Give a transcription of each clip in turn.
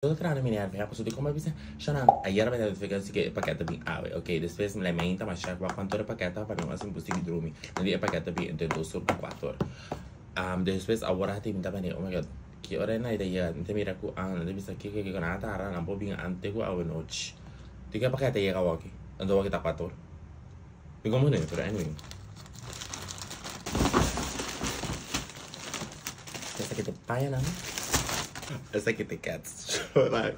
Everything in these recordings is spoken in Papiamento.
Todo traha mi nervio, pasobra di como bisa, Shana, ayer mi notifica si que e pakete bin awe, ok, despues mi lei mainta ma check wak cuanto ora e pakete pa mi wak si mi por sigui drumi, nan di e pakete bin entre dos or ku cuatro or. Despues awor hati mi ta bini, oh my God, ki ora e nai ta yega, mi ta mira ku ah, nan ta bisa kiko kiko, nan a tarda, nan por bin ante ku awe nochi. Di ke e pakete yega awor aki? Anto awor aki ta cuatro or. Mi como ne, pero anyway. Esaki ta pañanan. Esaki ta cats. Chora.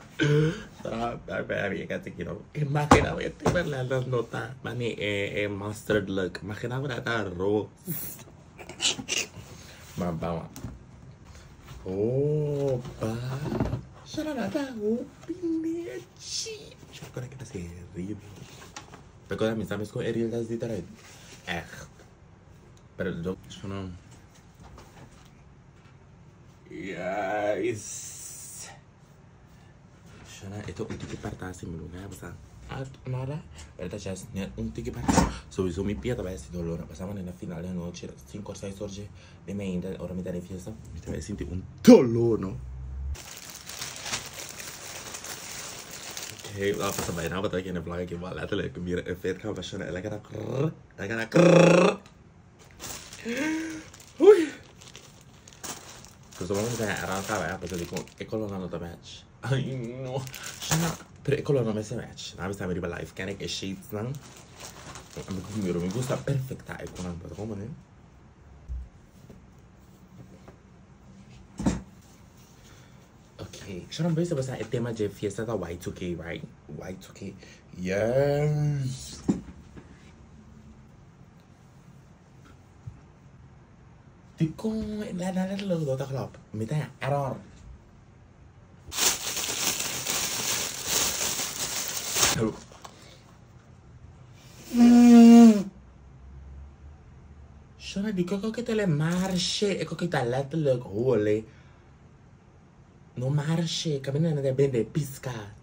Chora. Ay, e cats aki no. Imagina bo e Timberland no ta mani e mustard look. Imagina bo ta ros. Ma bawa. Oh, ba. Chora na ta hopi nechi. Chora kita se riba. Recorda mi sa mes con e real tas di eruit. Echt. Pero do no. Yes. Shana, ito un tiki parta si mi lugar basa. At nada, pero ta just net un tiki parta. Sowieso mi pia ta bai si dolor. Basa man na final de noche, 5 or 6 or de mainta, ora mi ta den fiesta, mi ta bai sinti un dolor, no. Oké, laat pasa bijna wat ik in de vlog ik wel letterlijk mira e vet gaan fashion en lekker krrr, lekker krrr. Oei. Dus dan moet ik eraan gaan, hè, want ik kon nog aan match. Ay, no. Shana, pero e color no me se match. Nou, we staan weer live. Ken ik e shades dan? Mi gusta perfecta e color, pero como ne? Ok, Sharon Besa basta e tema de fiesta ta Y2K, right? Y2K. Yes. Dikon la la la la la klop. Mi ta error. Shona di koko ke tele marshe e koko ta letterlijk hole. No marshe, camina na de bende pisca.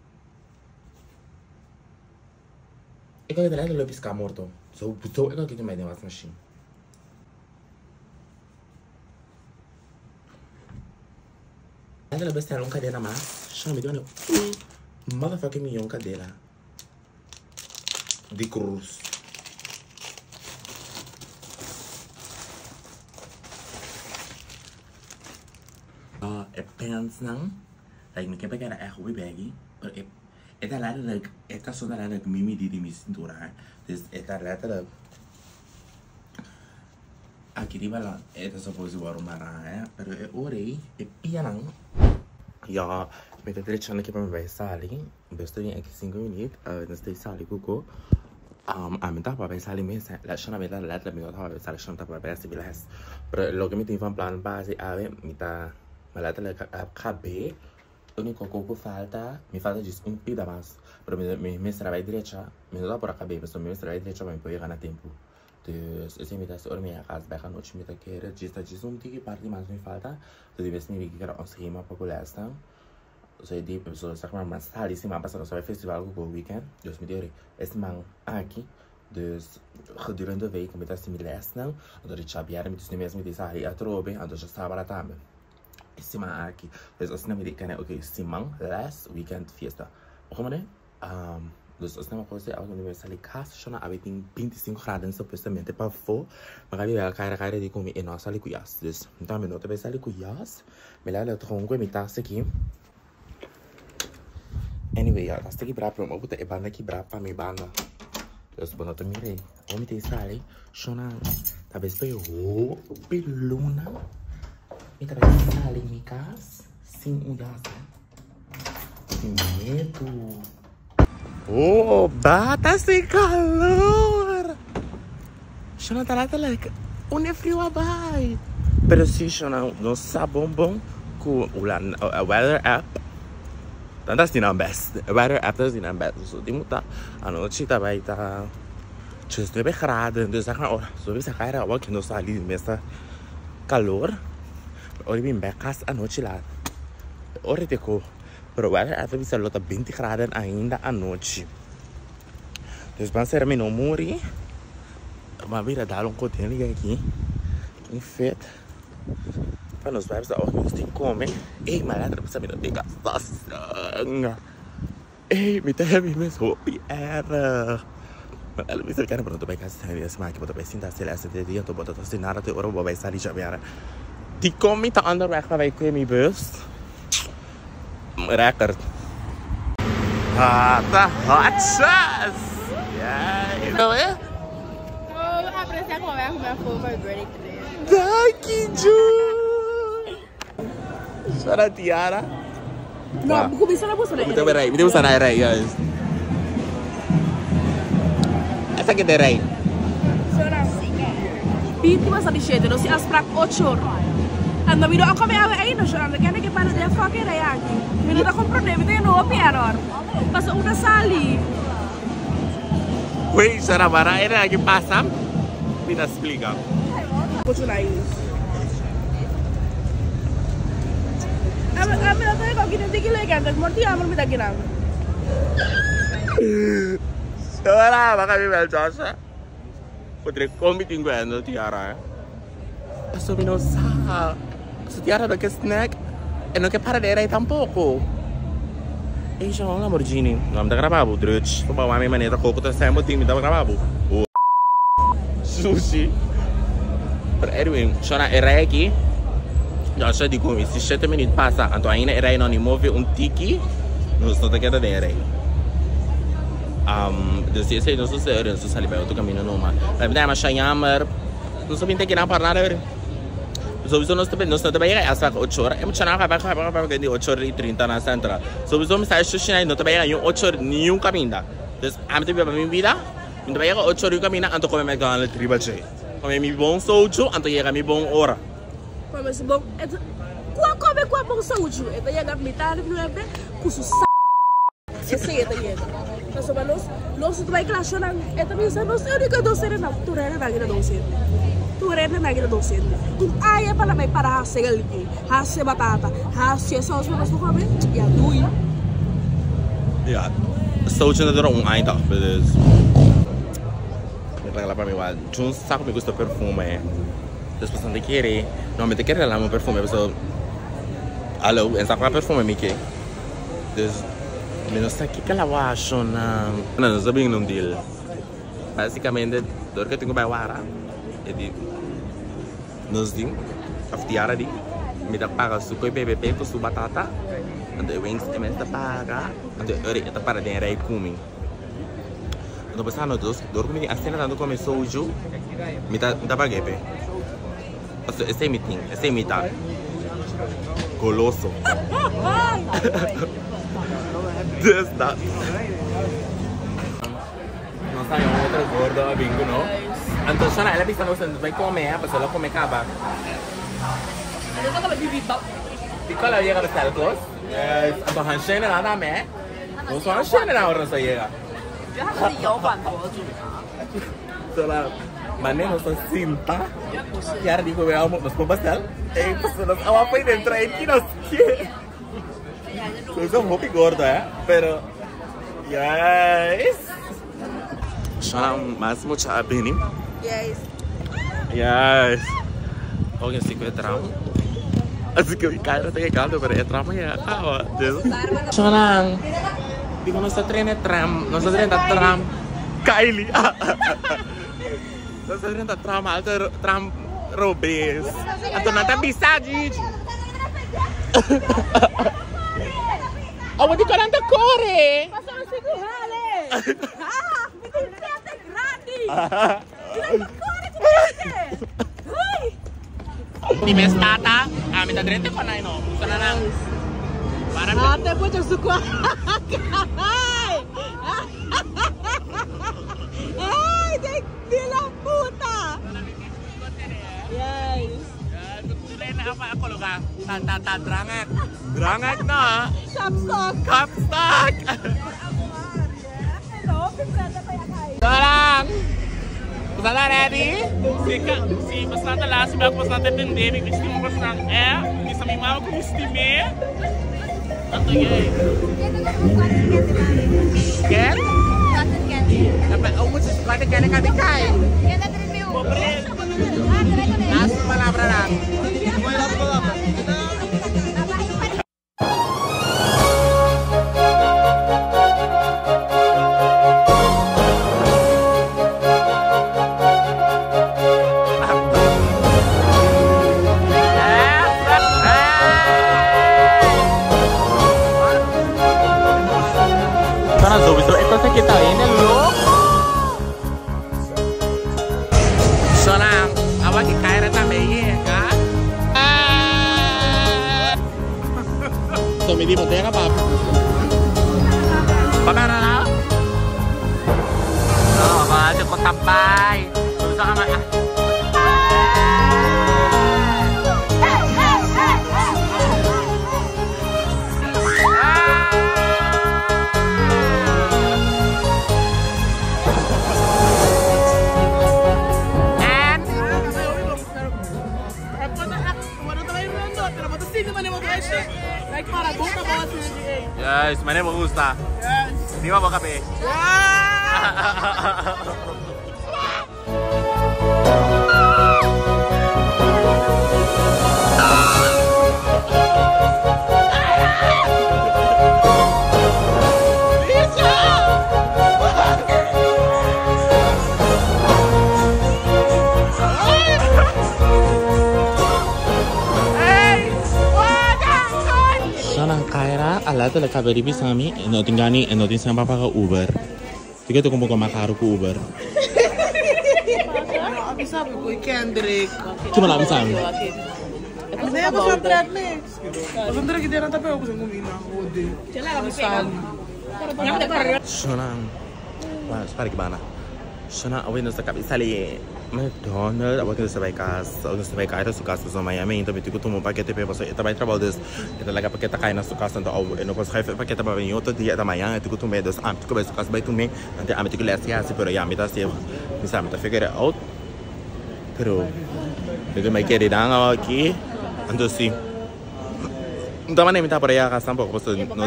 E koko ta letterlijk pisca morto. So so e koko te mij den wasmachine. Letterlijk bestel un cadena mas. Shona mi un motherfucking miljoen cadena. Di cruz. E pants nan, like mi ke keda echt hopi baggy, pero e e ta letterlijk, e ta sona letterlijk mi midi di mi cintura, hè. Dus e ta letterlijk, aki riba la, e ta supposed di wòrdu mará, hè, pero e ora ei, e pianan, ya, mi ta drechando aki pa mi bai sali. Bes ta bin aki 5 minuut, nos ta sali ku ko. Ami ta papia sali mes, la shona mi ta letterlijk mi no ta papia sali, shona ta papia si les. Pero loke mi tin van plan pa hasi awe, mi ta letterlijk a kab'é. Uniko ku ku falta, mi falta djis un pida mas. Pero mi mi mester a bai drecha, mi no ta por a kab'é, pasobra mi mester a bai drecha pa mi por yega na tempu. Dus esei mi ta hasi ora mi yega kas bèk anochi mi ta kere djis ta djis un tiki parti mas mi falta. Dus di bes mi wiki keda un schema pa ku lesnan. So e di, so zeg maar, mas sali siman pasa nos a bai festival ku go weekend. Dus mi di ori, e siman aki, dus gedurende de week mi ta hasi mi lesnan, anto di djabièrnè mi ta mes mi ta sali atrobe, anto djasabra tambe. E siman aki, dus asina mi di kende, ok, siman les, weekend fiesta. Bo komo ne? Dus asina mi a kosi awe mi sali kas, shona awe tin 25 graden supuestamente pafó, mi a bira kaira kaira di ku mi e no a sali ku jas. Dus mi tambe no ta bai sali ku jas. Mi la la tronco e mi tas aki. Anyway, ya, tas ta kibra, pero mi puta e banda kibra pa mi banda. Dus bo no ta mira ei. Ora mi ta sali, shona, ta bes pa e hopi luna, mi ta bai sali mi kas sin un jas. Sin miedu. Oh, bata sin calor. Shona ta letterlijk un e frio a bai. Pero si shona no sa bon bon ku weather app nan ta hasi nan best. Weather app ta hasi nan best. So tin ku ta anochi ta bai ta 19 graden. Dus zeg maar ora so bisa kai ra awor no sali di mesa calor. Ora bin bek kas anochi laat. Ora te ko. Pero weather app ta bisa lo ta 20 graden ainda anochi. Dus ban sera mi no muri. Ma bira dal un kote liga aki. Un fit. Pa nos bai bisa oke nos tin come. Ey ma later bisa mi no tin gastasan. Ey mi ta hemi mes hopi erg. Ma el bisa mi kere bo no ta bai gasta sèn di esaki bo ta bai sinta sel ese te dia anto bo ta ta hasi nada te ora bo bai sali djabiara. Dikon mi ta onderweg pa bai kue mi bus? Record. Hot hot sauce! Yeah. Danki Ju! Shora Tiara. No, kuminsá na buska na Mi ta rei, mi ta buska na rei, yes. Esaki ta rei. Shora. Binti mas di shete, nos tin afspraak ocho or. Anto mi no a kome awe ainda, shora. Anto kende ke para den fucking rei aki. Mi no ta komprondé, mi ta yendo hopi error. Pasobra un ta sali. Wey, shora, mara e rei aki pasa, mi ta splika. Mucho nice. Ami no ta rico kini tiki leke anto morti hamber mi ta kinan. Shora, baka mi bel Joshua. Potre kon mi tin ku handle Tiara eh. Paso mi no sa. Paso Tiara no ke snack e no ke para de rei tampoco. Ey shon un Lamborghini. No mi ta graba bo druch. Pa bawa mi manera koko ta sembo tin mi ta graba bo. Sushi. Pero anyway, shon e rei aki. Joshua di ku mi si shete minut pasa anto ainda e rei no ni move un tiki nos no ta keda den e rei. Dus si esei no sucede nos ta sali bai otro camino numa. Mi ta yama Shayammer. Nos ta bin ta keda parla der. Sowiso nos ta nos no ta bai yega hasta ocho ora. E muchanan a bai bai bai bai di ocho ora y trinta na central. Sowiso mi sa e shushi no ta bai yega niun ocho ora niun caminda. Dus ami ta biba mi bida. Mi ta bai yega ocho ora niun caminda anto come McDonald's riba dje. Come mi bon soju anto yega mi bon ora. Come su bon Kua come kua bon soju e ta yega mitad di nuebe ku su sa. Esei e ta yega. Pasobra nos, nos no ta bai klashonan. E ta bisa nos e úniko dosentenan. Tur hendenan aki ta dosente. Tur hendenan aki ta dosente. Un aña pa nan bai para hasi algu, hasi batata, hasi e sous pa nos por kome, ya dui. Ya, soutje ta dura un aña tòg, dus mi regla pa mi wak. Jun sa ku mi gusta perfume, dus pasobra mi ta kere, no mi ta kere regla mi perfume pasobra, alo, e sa kua perfume mi ke. Dus mi no sa kiko la washonan. No, nos a bin un deal. Basicamente dor ke tin ku bai wara e di nos di of Tiara di mi ta paga su koi BBP ku su batata anto e wings e mes ta paga anto e ora e ta para den e rei ku mi. Anto pasá no dos dor ku mi tin asina tantu kome soju mi ta mi ta pag'é p'e. Pasobra esei mi tin, esei mi ta. Goloso. Dus dat. Nos haña un otro gordo a bin ku no. Anto Shana el a bisa nos nos bai kome eh, pasobra el a kome kaba. Dikon el a yega pa sel kos? Anto Hanshene nan tambe. Nos Hanshene nan ora nos a yega. Sala, mane nos a sinta, Kiara dijo we amo nos por pastel, ey pasobra nos awa p'ey dentro ey ki nos ke. Nos ta hopi gordo eh, pero yes. Shana mas mucha a bini. Yes. Yes. Oke si ku e tram. Así que Kyra ta llegando, pero e tram a yega caba. Shana, dico nos ta trene tram, nos ta trenta tram. Kylie. Nos ta drenta tram alto tram robes. Anto nan ta bisa Gigi. Awo di koran ta kore. Paso no sigu hale. Ah, mi tin tete grandi. Mi ta kore ku tete. Ay. Di mes tata, ami ta drenta konai no. Usa na nan. Para Ate mucho su kwa. Ay. Ay, de, de la puta. Yes. Drangek no. Kapstok. Kapstok. Hello, piprata pa yakay. Dorang. Basta na ready? Si, ka, si basta na last bag basta na tende mi gusto mo basta eh bisa mi mama ko gusto me. Anto yay. Ken? Cotton candy ka kai. Last palabra lang. Shona sowieso e kos aki ta hende loko. Shona, awa ki Kyra tambe yega. So mi di bodega pa Pa na na. No, ba te ko tambay. Sowieso ka ma. Yes, mane mo gusta. Yes. Di ba mo kape? Shonan Kyra, a letterlijk a beri bisa mi, no tin gani, no tin sèn pa paga Uber. Di ke ta un poko mas karu ku Uber. No a bisa mi ku Kendrick. Kiko no a bisa mi? Mi a bisa trek mi. Pasobra trek di nan ta pega ku su kumina. Hode. Shonan, bueno, spera ki banda. Shona, awe nos ta kabi sali McDonald's, awe nos ta bai kas, awe nos ta bai Kyra su kas pasobra mañana mi ta ku tuma un pakete p'e pasobra e ta bai trabou dus e ta laga pakete kai na su kas anto awe e no por schuif e pakete pa bini otro dia ta mañana e tin ku tum'e dus ami tin ku bai su kas bai tum'e anto ami tin ku lès hasi pero ya mi ta hasi mi sa mi ta figure it out pero mi ta bai kere dan awe aki anto si no ta manera mi ta por a yega kas tampoco pasobra no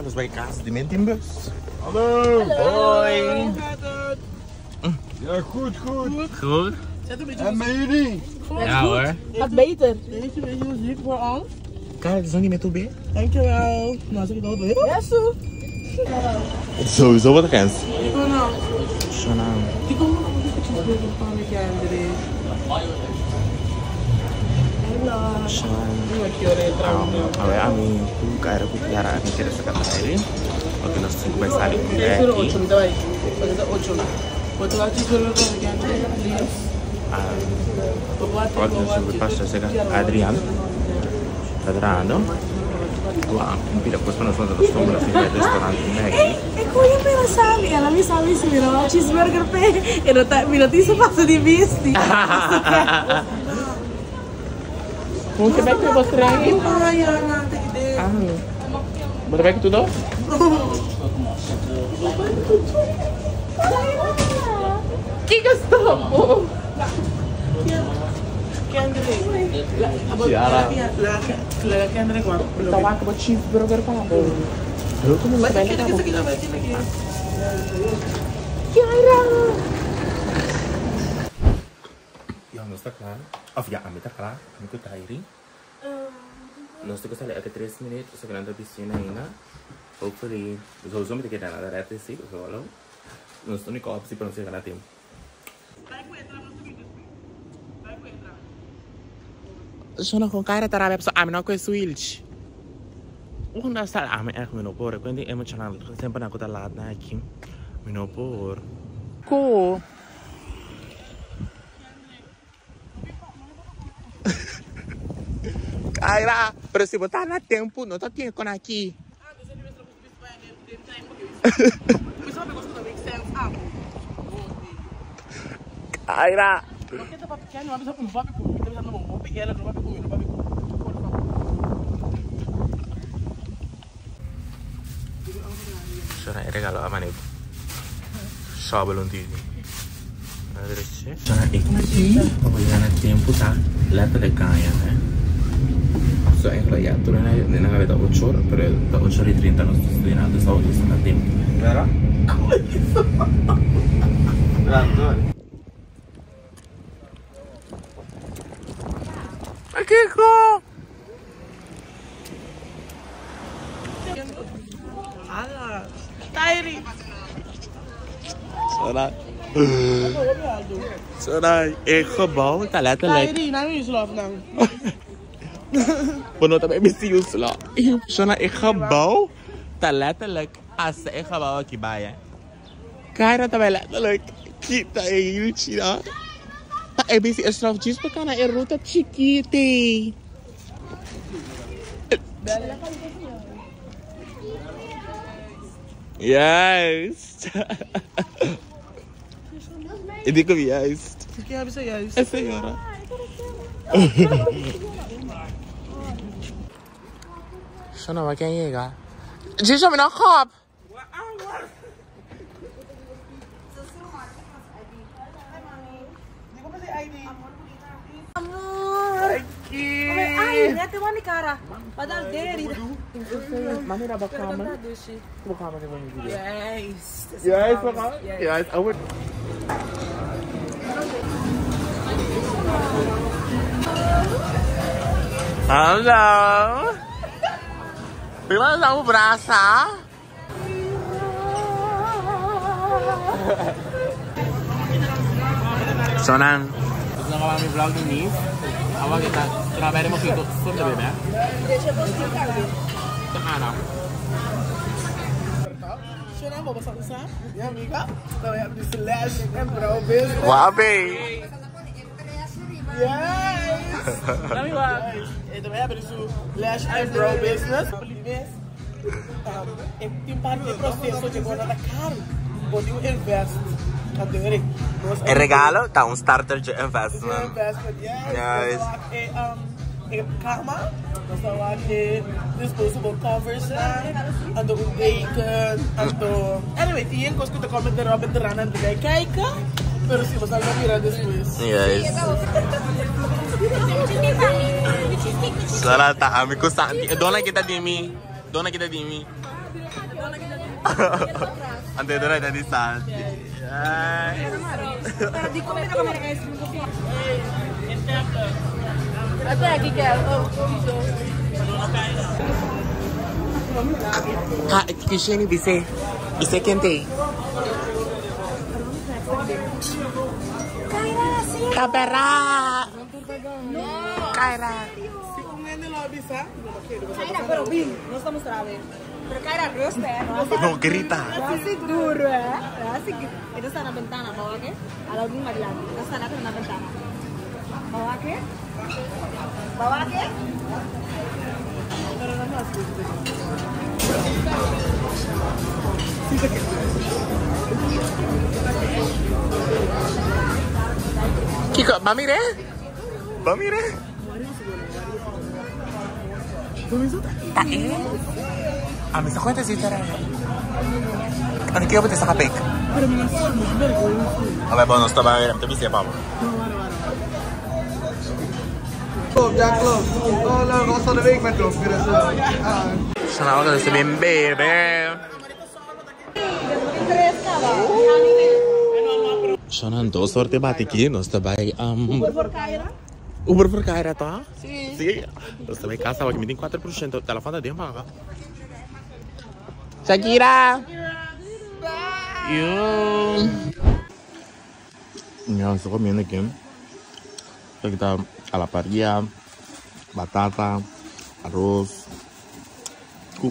Nos bai kas di men tin bus. Hallo. Hoi. Ja, goed, goed. Goed? En met jullie? Ja hoor. Gaat beter. Deze beetje muziek voor ons. Kijk, het is nog niet meer toe, be. Dankjewel. Nou, zeg ik dat weer. Ja, zo. Sowieso wat grens. Ik wil nou. Shona. Die komt nog een cheeseburger van de Kendrick. Shona. Awe ami ku Kyra ku Kiara ami kere saka tairi. Oké, nos tin ku bai sali ku Deze Becky. 8, mi bai. Wat is 8? Wat was cheeseburger van de Kendrick, please? Oké, nos tin ku pasa saka Adrian. Ta trahando. Wow, pida kos pa nos nos ta stombra fin bij restaurant Maggie. Ik hoor je pera sabi. Ela mi sabi si mira cheeseburger pe. E no ta mi no tin su paso di bisti. Hoe je bent was rijden? Ah, ja, nou, take it. Ah. Moet ik toe toch? Kijk stop. Kendrick. Kiara. La Kendrick wat. Tawaak wat cheeseburger pa. Maar ik ik ik ik ik Kiara. Ja, nos ta kla. Of ja, ami ta kla. Ami ku Tairi. Nos ta ku sali elke 3 minuut. So ku nan ta piscina ainda. Hopefully, sowieso mi ta keda na red si, so hallo. Nos único optie pa nos yega na tempo. Shona con cara tarabia so ami no ku switch. Una sal ami echt mi no por. Quindi emotional semper na ku ta laat na aki. Mi no por. Ko. Kyra, pero si bo ta na tempo, no ta tin con aki. Kyra. Shona e regalo a mane shovel un tiki. Shona e ki, pa bo yega na tempo ta letterlijk gaña, hè. So eigenlijk ja, toen hij na gabi ta 8 or, pero ta 8 or y 30 nos ta studiando, dus awo ta na tempo. Vera? Ja, Kiko! Tairi. Shona. Shona, e gebouw ta letterlijk. Tairi, nou is love nou. Bo no ta bai bisti yu slo. Shona e gebouw ta letterlijk pasa e gebouw aki bai eh. Kyra ta bai letterlijk kita e hilchi nan. Pa e bisti e slof djis pa kana e ruta chikiti. Juist. E di ku juist. Ki a bisa juist? E señora. Shona, wa ken yega? Jisho, mi no kop. Ay, net wa mi cara. Padal deri. Mami raba kamer. Kom kamer in mijn video. Juist. Juist, we gaan. Juist, ouwe. Hallo. Prima sa brasa. Sonan. Dus dan gaan we vlog doen niet. Awa kita strawberry mojito zonder bebé. Te gaan Shona, wat was dat? Ja, amiga. Nou, we hebben dus lash en brow business. Wabe. Yes! Yes. We hebben dus lash en brow business. Tem parte do processo de agora da caro. Pode invest. Adorei. Een regalo, dat een startertje investment. Investment, yes. Yes. Ik kama. Dus dan waar je disposable covers aan. En de ontdeken. En de... Anyway, die een kost te komen erop en eraan en erbij kijken. Pero si, we zullen nog weer después. Yes. Sarà ta amico Santi. Dona kita di mi. Dona kita di mi. Ante dona kita di Santi. Yes. Ha, kisheni bise. Bise kente. Tabera. Kaira. Si un nene lo avisa, Kaira, pero bin, no estamos grave. Pero Kaira rust, hè. No grita. Así duro, hè. Así que... Esto está en la ventana, ¿bawa qué? A la última de Esto está en la ventana. ¿Bawa qué? ¿Bawa qué? Kiko, ba mire? Ba mire? Ta eh? A mi sa kwenta si Tara. Ano kaya ba sa kapek? Vabbè, boh, non sto bene, mi si è. Klopt, ja klopt. Oh leuk, was van de week met op Curaçao. Sono adesso ben bene. Sono due sorti batichi, non sto bij Uber voor Kaira? Uber voor Kaira, toch? Sì. Sì. Non sto bij casa, perché mi din 4%, telefono da paga. Shakira! Yo. Ya, estoy comiendo aquí. Aquí está a la parrilla, batata, arroz.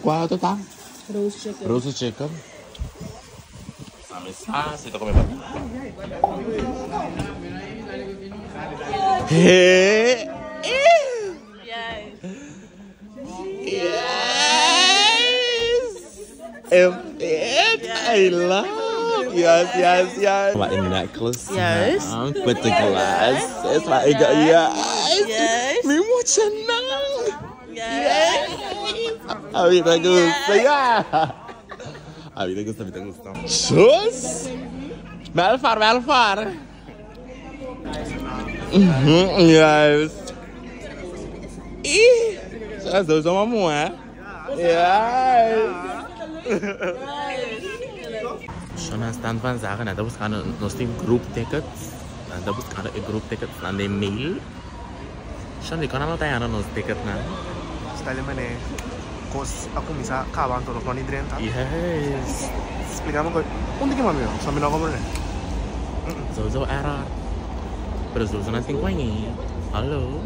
¿Cuál está? Roast chicken. Roast chicken. Ah, sí, come batata. Hey. Yes. Yes. I love. Yes, yes, yes. My necklace. Yes. With the glasses. My yes. Yes. Mi mucho no. Yes. A mí me gusta. Yeah. A mí me gusta, a mí me gusta. Tjus. Welfar, welfar. Yes. Ih. Dat is allemaal mooi, hè? Yes. Schon stand van zaken, dat was gaan nog die group tickets. Dat was gaan een group tickets aan de mail. Schon die kan altijd aan ons ticket na. Stel je me kos ako misa kawan to no ni drenta. Yes. Explicamos ko. Onde que mami? Sa mina ko mo Sowieso error. Pero sowieso nothing kwani. Hallo.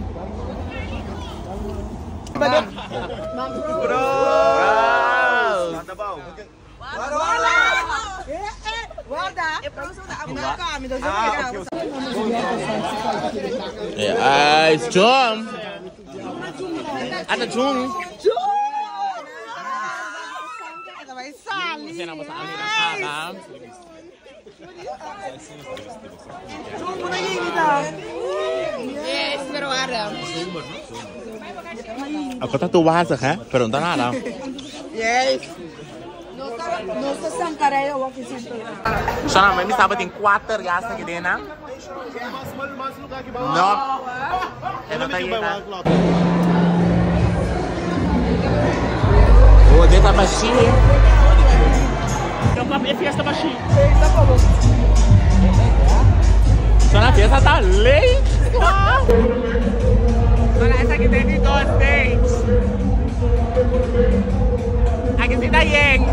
Ja, is John. Ata John. Yes, pero ara. Ako ta wazig, hè? Pero dan nada. Yes. No está sankaraya o que siento. Shana, mas me sabe tem 4 gas aqui dentro. No. É não tá llena. Oh, dit tá baixinho. Eu papo é fiesta baixinho. Shana, a fiesta tá leite. Olha, essa aqui tem de dois dentes. Aqui tem da Yang.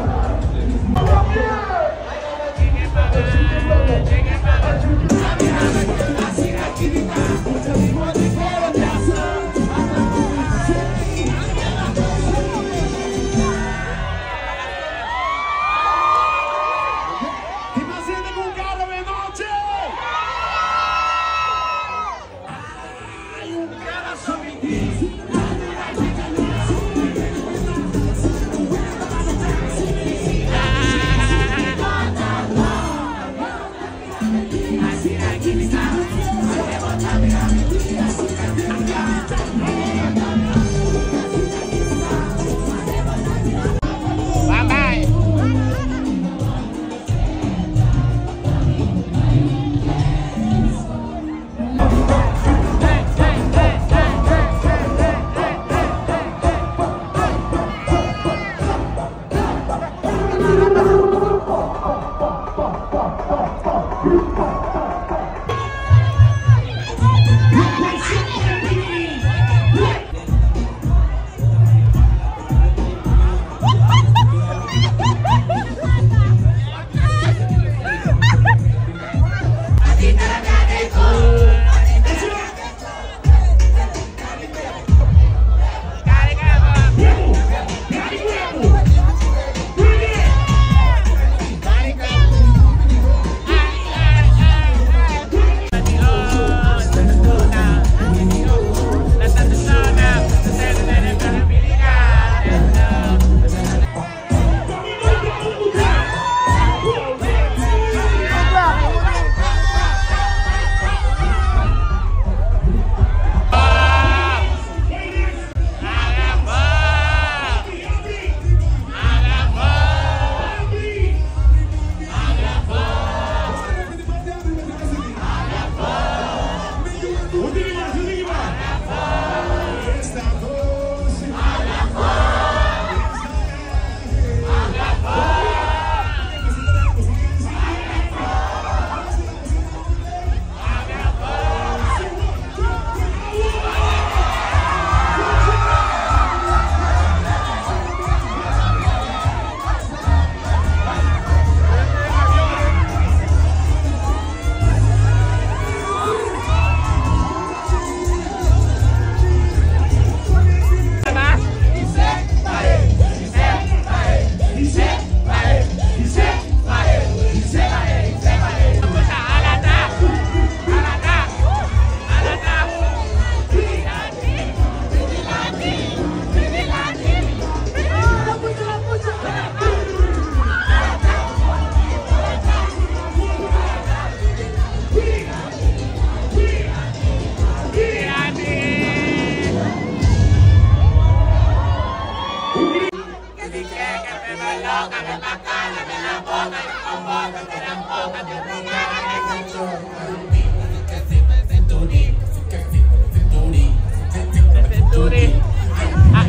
Bye bye.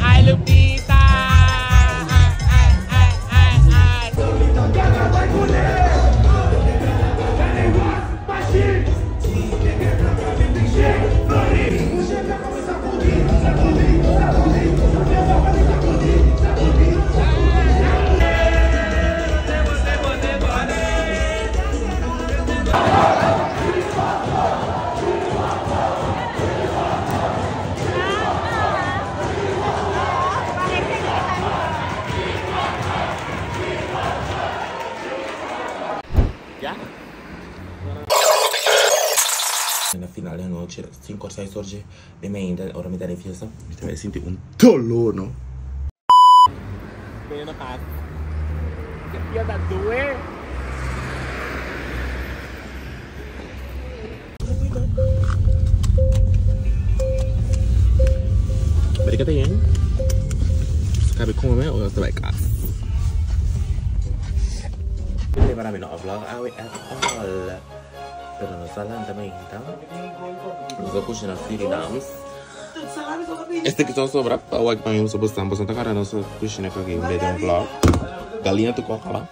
Ay, Lupita. Ay, ay, ay, ay, ay. Bye. anochi, 5 or 6 or dje di mainta, ora mi ta den fiesta, mi ta bai sinti un dolor no. Bene na kas. Ke pia ta due. Bari ka ta yen? Cabe come o ta bai kas? Prepara mi no a vlog awe at all. Pero nos a lanta mainta. Nos a kushina Surinaams. Este ki son sobra pa wak pa mi so bostan bostan ta kara nos a kushina kaki un bede un vlog. Galina tu koka.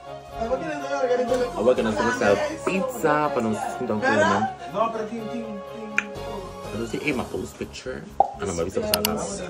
Awa ke nos ta sell pizza pa nos sinta un come. Nos di ey ma post picture. Ano ba bisa sa kas.